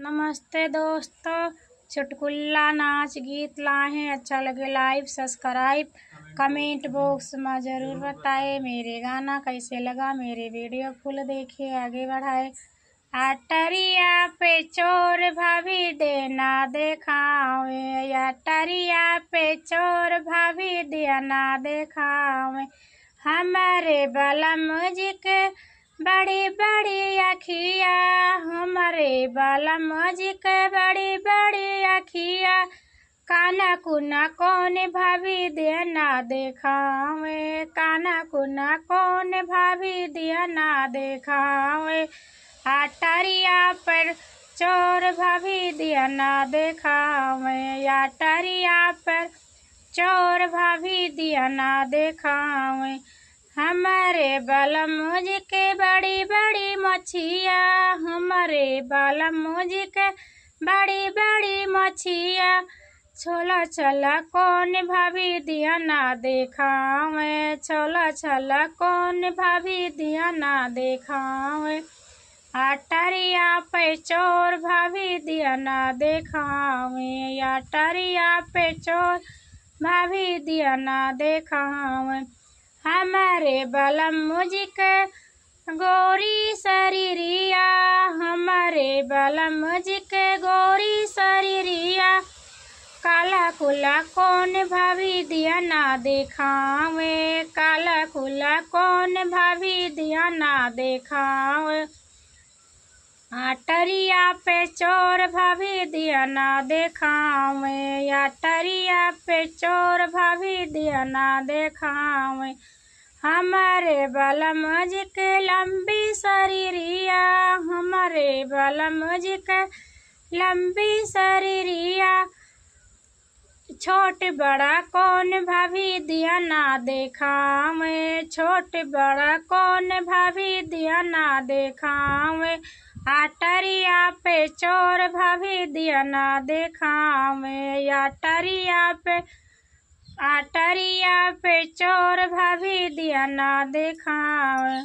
नमस्ते दोस्तों, चुटकुला नाच गीत लाए। अच्छा लगे लाइक सब्सक्राइब कमेंट बॉक्स में ज़रूर बताए मेरे गाना कैसे लगा। मेरे वीडियो फुल देखिए, आगे बढ़ाए। अटरिया पे चोर भाभी देना देखावे, अटरिया पे चोर भाभी देना देखावे। हमारे बलम जी के बड़ी बड़ी अखिया, हमारे बलम जी के बड़ी बड़ी अखिया। काना कुना कौन भाभी देना देखावे, काना कुना कौन भाभी देना देखावे। अटरिया पर चोर भाभी दिया देखावे, अटरिया पर चोर भाभी दिया देखावे। हमारे बलम जी के बड़ी बड़ी मछिया, हमारे बलम जी के बड़ी बड़ी मछिया। छोला छला कौन भाभी दिया ना देखावे, छोला छला कौन भाभी दिया ना देखावे। अटरिया पे चोर भाभी दिया ना देखावे, अटरिया पे चोर भाभी दिया ना देखावे। हमारे बलम जी के गोरी शरीरिया, हमारे बलम जी के गोरी शरीरिया। काला कुला कौन भाभी दिया ना देखावे, काला कुला कौन भाभी दिया ना देखावे। अटरिया पे चोर भाभी दिया ना देखावे, अटरिया पे चोर भाभी दिया ना देखावे। हमारे बलम जी के लंबी शरीरिया, हमारे बलम जी के लंबी शरीरिया। छोट बड़ा कौन भाभी दिया ना देखावे, छोट बड़ा कौन भाभी दिया ना देखावे। अटरिया पे चोर भाभी दिया ना देखावे, अटरिया पे चोर भाभी दिया ना देखावे।